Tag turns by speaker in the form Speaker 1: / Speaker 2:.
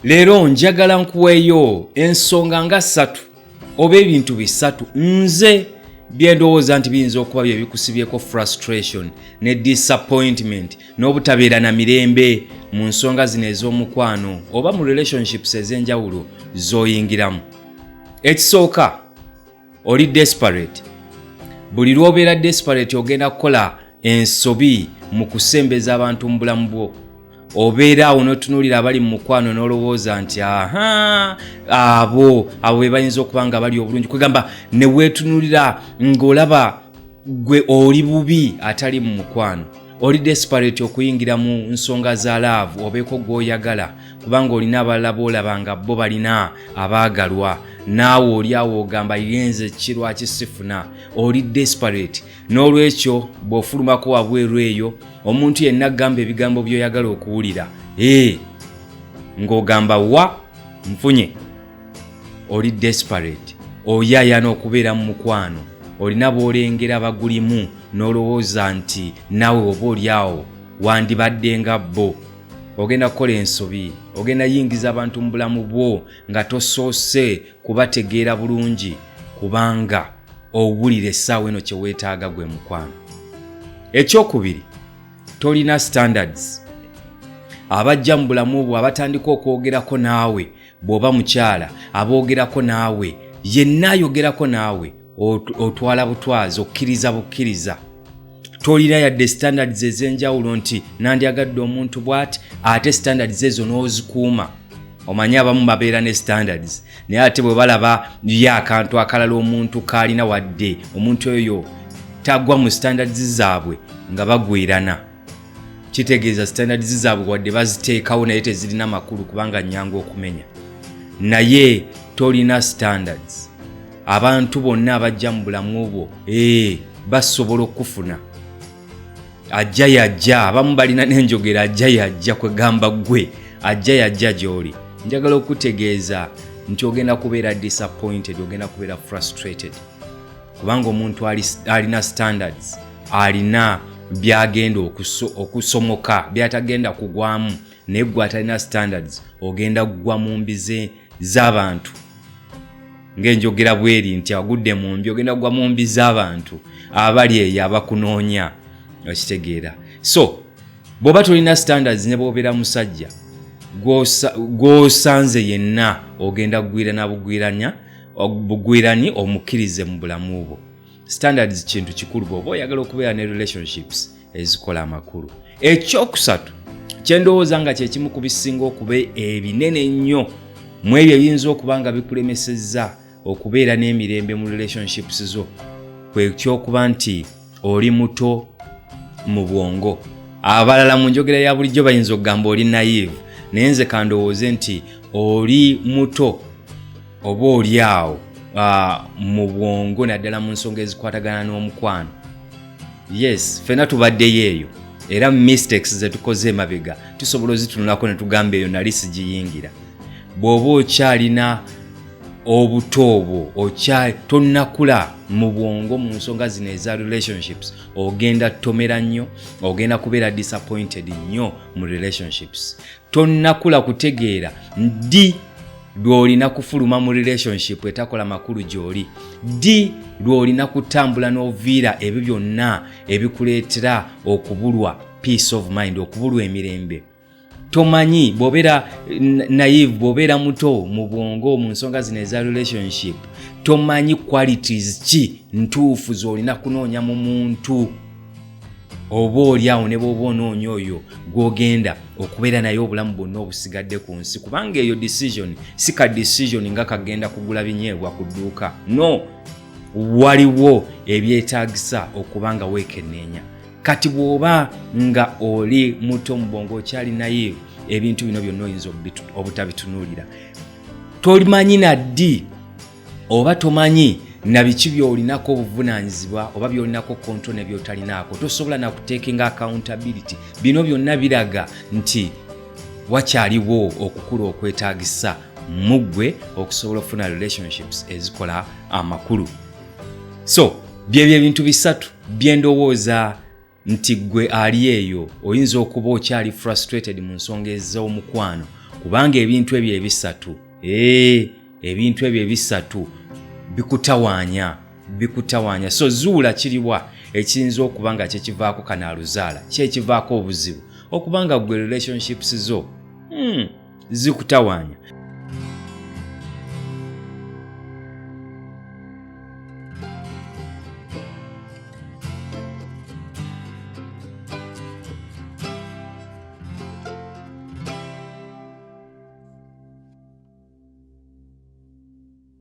Speaker 1: Leero njagala nkuweeyo ensonga nga ssatu oba ebintu bisatu nze bye ndowooza nti biyinza okuba bye bikusibyeko frustration ne disappointment n'obutabeera na mirembe mu nsonga zino ez'omukwano oba mu relationships ez'enjawulo z'oyingiramu. Ekisooka, oli desperate. Buli lw'obeera desperate ogenda kukola ensobi mu kusembeza abantu mu bulamu bwo. Obeera awo n'otunuulira abali mu mukwano n'olowooza nti aha, abo be bayinza okuba nga bali obulungi. Kwegamba ne weetunuulira ng'olaba gwe oli bubi atali mu mukwano. Oli desperate okuyingira mu nsonga za love obeeko gw'oyagala, kubanga olina abalala b'olaba nga bo balina abaagalwa, naawe oli awo ogamba yenze ki, lwaki sifuna? Oli desperate. N'olwekyo bw'ofulumako wabweru eyo, omuntu yenna agamba ebigambo by'oyagala okuwulira, ee, ng'ogamba wa nfunye. Oli desperate, oyaayana okubeera mu mukwano, olina b'olengera bagulimu n'olowooza nti naawe oba oli awo wandibadde nga bo. Ogenda kukola ensobi, ogenda yingiza abantu mu bulamu bwo nga tosoose kubategeera bulungi, kubanga owulira essaawa eno kye weetaaga gwe mukwano. Ekyokubiri, tolina standards. Abajja mu bulamu bwo, abatandika okwogerako naawe, bw'oba mukyala, aboogerako naawe, yenna ayogerako naawe otwala butwazi, okkiriza bukkiriza. Tolina yadde standards ez'enjawulo nti nandyagadde omuntu bw'ati, ate standards ezo n'ozikuuma. Omanyi abamu babeera ne standards, naye ate bwe balaba ye akantu akalala omuntu kaalina, wadde omuntu oyo tagwa mu standards zaabwe, nga bagwirana. Kitegeeza standards zaabwe wadde baziteekawo, naye tezirina makulu kubanga nyangu okumenya. Naye tolina standards, abantu bonna abajja mu bulamu bwo, ee, basobola okufuna. Ajja yajja, abamu balina n'enjogera, ajja yajja. Kwegamba ggwe ajja yajja gy'oli, njagala okutegeeza nti ogenda kubeera disappointed, ogenda kubeera frustrated, kubanga omuntu alina standards alina byagenda okusomoka, byatagenda kugwamu. Naye gwe atalina standards ogenda kugwa mu mbi z'abantu, ng'enjogera bweri nti agudde mu mbi. Ogenda kugwa mu mbi z'abantu abali eyo abakunoonya, okitegeera? So bw'oba tolina standards, ne bw'obeera musajja, gw'osanze yenna ogenda kugwirana bugwiranya bugwirani omukkirize mu bulamu bwo. Standards kintu kikulu bw'oba oyagala okubeera ne relationships ezikola amakulu. Ekyokusatu, kyendowooza nga kyekimu ku bisinga okuba ebinene ennyo mu ebyo ebiyinza okuba nga bikulemesezza okubeera n'emirembe mu relationships zo, kwe kyokuba nti oli muto mu bwongo. Abalala mu njogera ya bulijjo bayinza okugamba oli naive, naye nze kandowooze nti oli muto oba oli awo mu bwongo, naddala mu nsonga ezikwatagana n'omukwano. Yes, ffenna tubaddeyo eyo, era mistakes zetukoze emabega tusobola ozitunulako ne tugamba eyo nali sigiyingira. Bw'oba okyalina obuto obwo, tonnakula mu bwongo mu nsonga zino eza relationships, ogenda tomera nnyo, ogenda kubeera disappointed nnyo mu relationships. Tonnakula kutegeera ddi lw'olina kufuluma mu relationship etakola makulu gy'oli, ddi lw'olina kutambula n'oviira ebyo byonna ebikuleetera okubulwa peace of mind, okubulwa emirembe. Tomanyi bw'obeera naive, bw'obeera muto mu bwongo mu nsonga zino eza relationship, tomanyi qualities ki ntuufu z'olina kunoonya mu muntu. Oba oli awo ne bw'oba onoonya oyo gw'ogenda okubeera naye obulamu bwonna obusigadde ku nsi, kubanga eyo decision si ka decision nga kagenda kugula binyeebwa ku dduuka. No, waliwo ebyetaagisa okuba nga weekenneenya. Kati bw'oba nga oli muto mu bwongo, okyali naive, ebintu bino byonna oyinza obutabitunuulira. Tomanyi na ddi oba tomanyi na biki by'olinako obuvunaanyizibwa oba by'olinako control ne by'otalinaako. Tosobola nakuteekinga accountability. Bino byonna biraga nti wakyaliwo okukula okwetaagisa mu ggwe okusobola okufuna relationships ezikola amakulu. So byebyo ebintu bisatu byendowooza nti gwe ali eyo oyinza okuba okyali frustrated mu nsonga ez'omukwano. Kubanga ebintu ebyo ebisatu, ee, ebintu ebyo ebisatu bikutawaanya, bikutawaanya. So zuula kiriwa ekiyinza okuba nga kyekivaako kanaaluzaala, kyekivaako obuzibu, okuba nga gwe relationships zo zikutawaanya.